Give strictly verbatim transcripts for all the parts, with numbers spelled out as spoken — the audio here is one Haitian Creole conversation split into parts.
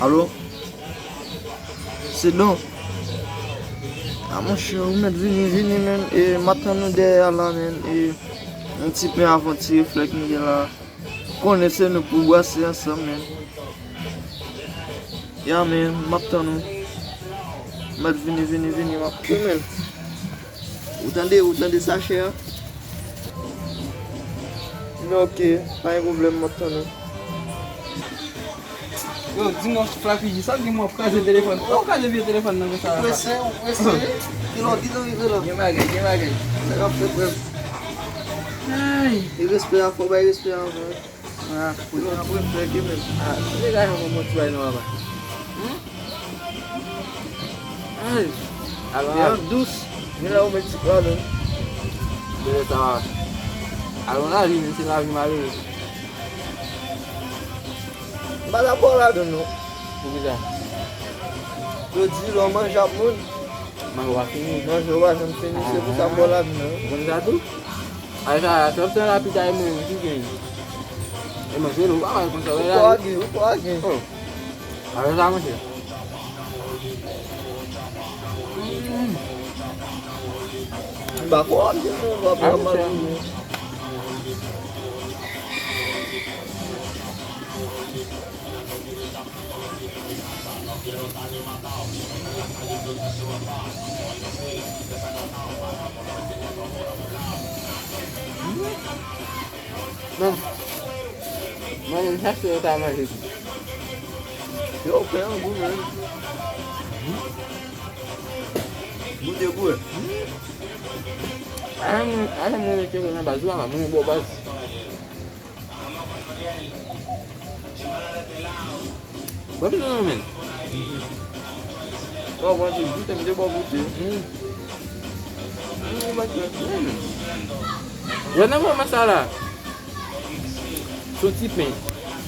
Alo? Se Don. A monchè, ou mèt vini, vini, menn. E, m ap tann ou dèyè a la, menn. E, yon ti pen avan ti reflèk m gen la. Konnen se nou pou brase ansanm, menn. Ya, menn, m ap tann ou. Mèt vini, vini, vini, m ap tann ou, menn. Ou tande, ou tande sa, chè? Men ok, pa gen pwoblèm, m ap tann ou. Yo, di non, Flaky, sa gen mwen ap kraze telefòn. Ou kraze vye telefòn nan konsa la. Ou prese, ou prese. Kilè w, kilè w rive la? Gen bagay, gen bagay. Sa k ap fèt, frè m? Ay. E respè a, fò w bay respè a, frè. Ah, pou nou apre frè ke menm. Ah, se dega yon bon ti bay non, papa. Hmm? Ay, alon a dous. Gen la ou met ti pwa non. Bele sa. Alon lavi, men se lavi malere. M pa ta ba w ladan non. Poukisa? Yo di lè w manje ak moun, manje w pa fini. Manje w pa janm fini, se pou sa m ba w ladan non. Konn sa tou? Ay sa, twòp tan lapita e mwen menm ki gen. E mwen se nou pa mal konsa, wè la. Ou pa gen, ou pa gen. Oh. Avè sa, monchè. Mm. M pa kwè w ap gen non, w ap mal. Men, men, chache yo ta manje tou. Yo, pen an gou, men. Goute pou wè. Ala mwen, ala mwen mete nan baz la, mwen bon baz. Bon, non, men. Bon, bon, ti goute, m te bon goute. Hmm. Hmm, bon, ti goute, men. Yo, nan moman sa la, se yon ti pen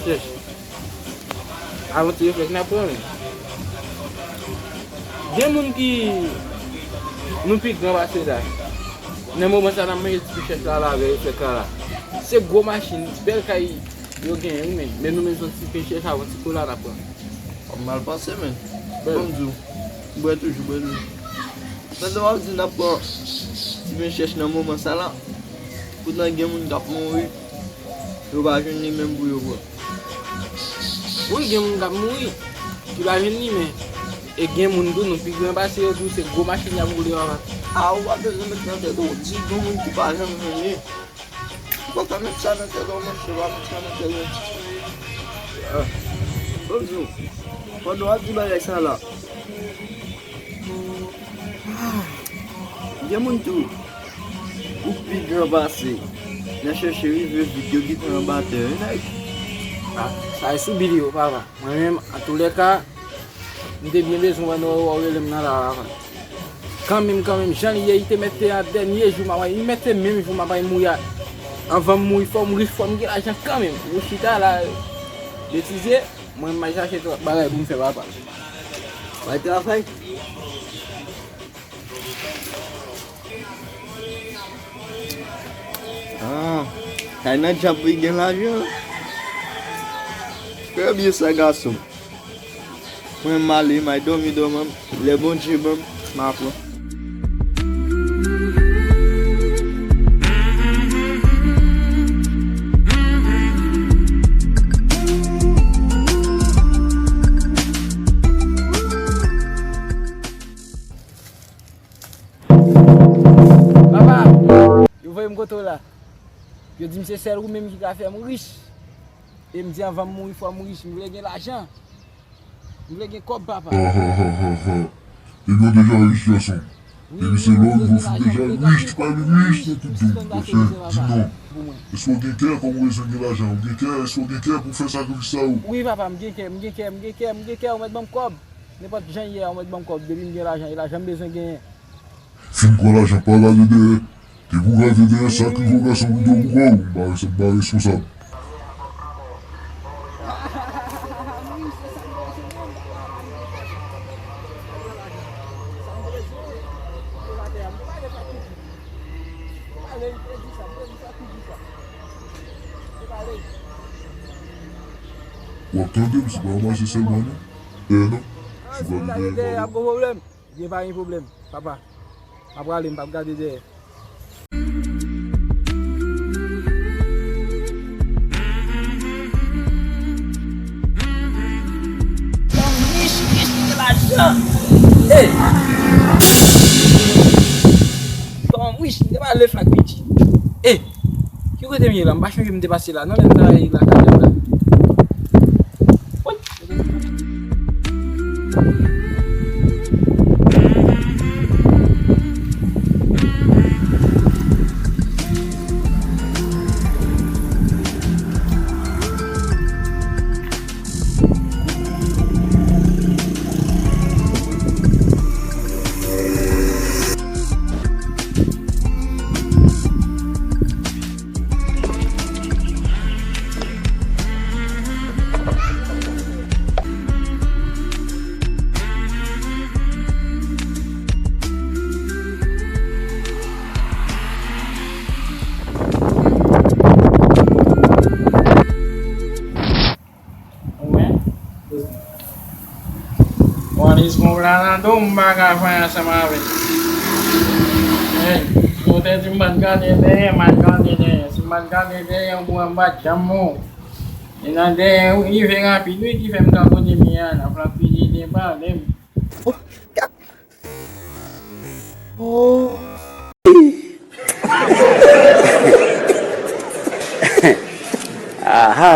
chèch. Avan ti reflèks n ap pran, men. Gen moun ki nou pi gran pase la. Nan moman sa, n ap manje ti pen chèch la, la, avè reflèks la, la. Se gwo machin, bèl kay yo genyen, wi, men, men nou menm se yon ti pen chèch avan ti kola n ap pran. W ap mal pase, men. Bèl. Ban m di w, bwè toujou, bwè toujou. Pandan w ap di n ap pran ti pen chèch nan moman sa la, poutan gen moun k ap mouri, yo pa jwenn li menm pou yo pran. Wi, gen moun k ap mouri, ki pa jwenn li, men e gen moun tou, nou pi gran pase yo tou, se gwo machin y ap woule, papa. A, ou pa bezwen met nan tèt ou, di gen moun ki pa janm jwenn li. Ou pa ka met sa nan tèt ou, monchè, pa met sa nan tèt ou. Ah, ban m di w, pandan w ap di bagay sa la, gen moun tou, ou pi gran pase, nan chèche rive vit, yo gentan anba tè, wi, nèg. Ah, sa e sou bil yo, papa. Mwen menm, antoulèka, m te byen bezwen wè nou, wè w rele m nan la a, papa. Kanmenm, kanmenm, jan l ye, li te mèt te a dènye jou m ap, li mèt te menm jou m ap mouri a. Anvan m mouri, fò m rich, fò m gen lajan kanmenm. Ou chita la, betize, mwen m al chache bagay pou m fè, papa. Bay travay. Ah, kay nan djab wi gen lajan. Trè byen sa, gason. Mwen m ale, m al dòmi dòmi, lè Bondye ban m, m a pran. Papa, yo voye m kote w la. Yo di m se sèl ou menm ki ka fè m rich. E m di anvan m mouri fò m rich, m vle gen lajan. M vle gen kòb, papa. Ha, ha, ha, ha, ha. Ebyen w deja rich, gason. Wi, depi se lè w rive w fin deja rich, ou pa vin rich nan tout dòm. Paske di non. Èske w gen kè kòm ou bezwen gen lajan? Ou gen kè, èske w gen kè pou w fè sakrifis sa yo? Wi, papa, m gen kè, m gen kè, m gen kè, m gen kè, ou mèt ban m kòb. Nenpòt jan l ye a, ou mèt ban m kòb. Depi m gen lajan, e lajan m bezwen genyen. Fin pran lajan, pa gade dèyè. Depi w gade dèyè, sakrive w gason, pou do pou kò w. M pa res-, m pa responsab. W ap tande m, se pa yon mache sèlman, non. Dèyè non. Ah, si m gade dèyè, ap gon pwoblèm. Gen pa gen pwoblèm, papa. M ap prale, m p ap gade dèyè. Fanm rich, rich, ki gen lajan. Ey! Fanm rich, m te pale fak piti. Ey! Ki kote m ye la? M pa chonje m te pase la, non, lè m ta ye lakay la. Woy! Ou wè? Walis gon pla nan do m, m pa ka fè ansanm avè l. Hey, si w te di m pa t gade dèyè, m al gade dèyè. Si m pa t gade dèyè, ou wè m pa t janm mouri. E nan dèyè, ou rive rapid, wi, ki fè m ka kote m ye a, nan flank pye de pa, de m. Oh, gad. Oh. Aha.